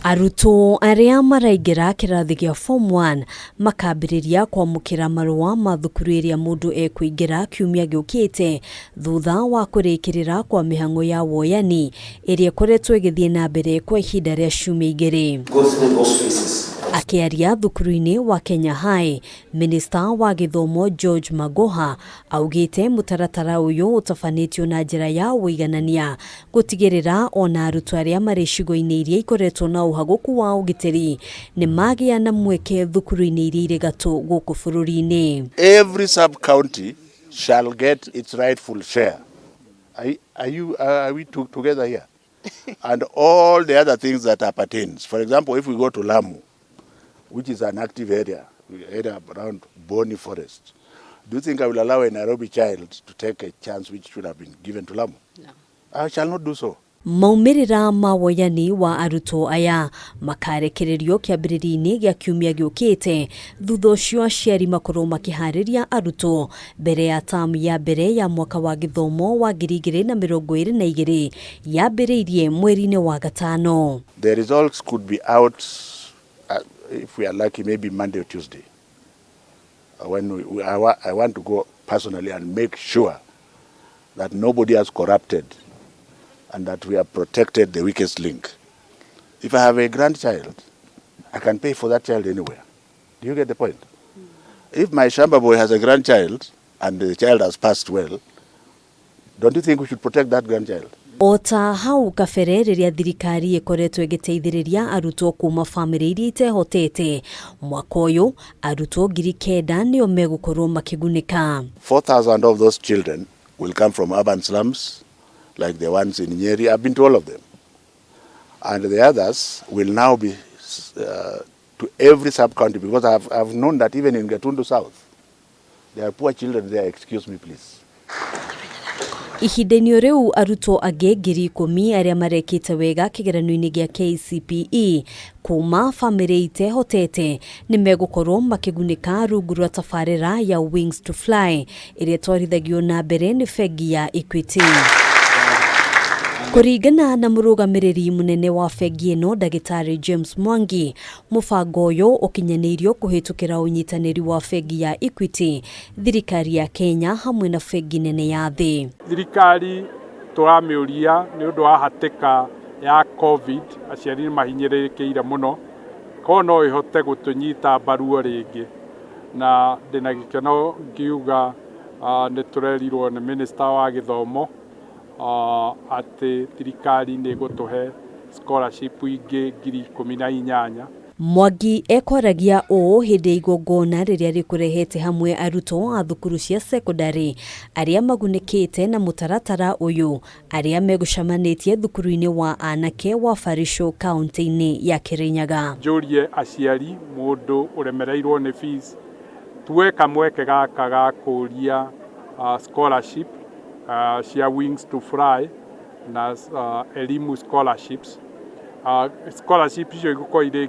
Arutwo arĩa maraingĩra kĩrathi gĩa Form 1 makambĩrĩria kwamũkĩra marũa ma thukuru ĩrĩa mũndũ ekũingĩra kiumia gĩũkĩte thutha wa kũrĩkĩrĩra kwa mĩhang'o ya woyani ĩrĩa ĩkoretwo ĩgĩthiĩ na mbere kwa ihinda rĩa ciumia igĩrĩ. Go through those phases. Akĩaria thukuru-inĩ wa Kenya High, Minista wa gĩthomo George Magoha augĩte mũtaratara ũyũ ũtabanĩtio na njĩra ya ũiganania gũtigĩrĩra ona arutwo arĩa marĩ icigo-inĩ iria ikoretwo na ũhagũku wa ũgitĩri nĩ magĩa na mweke thukuru-inĩ iria irĩ gatũ gũkũ bũrũri-inĩ. Every sub-county shall get its rightful share. Are we together here? And all the other things that appertains. For example, if we go to Lamu, which is an active area, area around Boni Forest, do you think I will allow a Nairobi child to take a chance which should have been given to Lamu? No. I shall not do so. Maumĩrĩra ma woyani wa arutwo aya makarekererio kĩambĩrĩria-inĩ gĩa kiumia gĩũkĩte, thutha ũcio aciari makorwo makĩharĩria arutwo mbere ya tamu ya mbere ya mwaka wa gĩthomo wa 2022 yambĩrĩirie mweri-inĩ wa gatano. The results could be out, if we are lucky, maybe Monday or Tuesday. When I want to go personally and make sure that nobody has corrupted and that we have protected the weakest link. If I have a grandchild, I can pay for that child anywhere. Do you get the point? If my shamba boy has a grandchild and the child has passed well, don't you think we should protect that grandchild? O ta hau kabere rĩrĩa thirikari ĩkoretwo ĩgĩteithĩrĩria arutwo kuma bamĩrĩ iria itehotete, mwaka ũyũ arutwo 9,000 nĩo megũkorwo makĩgunĩka. 4,000 of those children will come from urban slums, like the ones in Nyeri. I've been to all of them. And the others will now be to every sub-county, because I've known that even in Gatundu South, there are poor children there, excuse me please. Ihinda-inĩ rĩu arutwo angĩ 10,000 arĩa marekĩte wega kĩgeranio-inĩ gĩa KCPE kuma bamĩrĩ itehotete nĩ megũkorwo makĩgunĩka rungu rwa tabarĩra ya Wings to Fly ĩrĩa ĩtwarithagio na mbere nĩ bengi ya Equity. Kũringana na mũrũgamĩrĩri mũnene wa bengi ĩno Ndagĩtarĩ James Mwangi, mũbango ũyũ ũkinyanĩirio kũhĩtũkĩra ũnyitanĩri wa bengi ya Equity, thirikari ya Kenya hamwe na bengi nene ya thĩ. Thirikari tũramĩũria nĩ ũndũ wa hatĩka ya COVID, aciari nĩ mahinyĩrĩrĩkĩire mũno, korwo no ĩhote gũtũnyita mbaru o rĩngĩ, na ndĩna gĩkeno ngiuga nĩ tũrerirwo nĩ minister wa gĩthomo atĩ thirikari nĩ ĩgũtũhe scholarship ingĩ 18,000. Mwangi ekwaragia ũũ hĩndĩ ya igongona rĩrĩa rĩkũrehete hamwe arutwo a thukuru cia sekondari arĩa magunĩkĩte na mũtaratara ũyũ arĩa megũcemanĩtie thukuru-inĩ wa anake wa Barisho kaunti-inĩ ya Kirinyaga. Njũrie aciari mũndũ ũremereirwo nĩ fees tuwe kamweke gaka ga kũria scholarship cia Wings to Fly na Elimu scholarships. Scholarship icio igũkorwo irĩ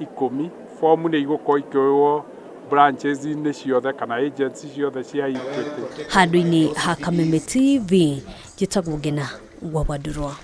10,000. Fomu nĩ igũkorwo ikĩoywo branches-inĩ ciothe kana agency ciothe cia Equity. Handũ-inĩ ha Kameme TV, njĩtagwo Ngena wa Wandurwa.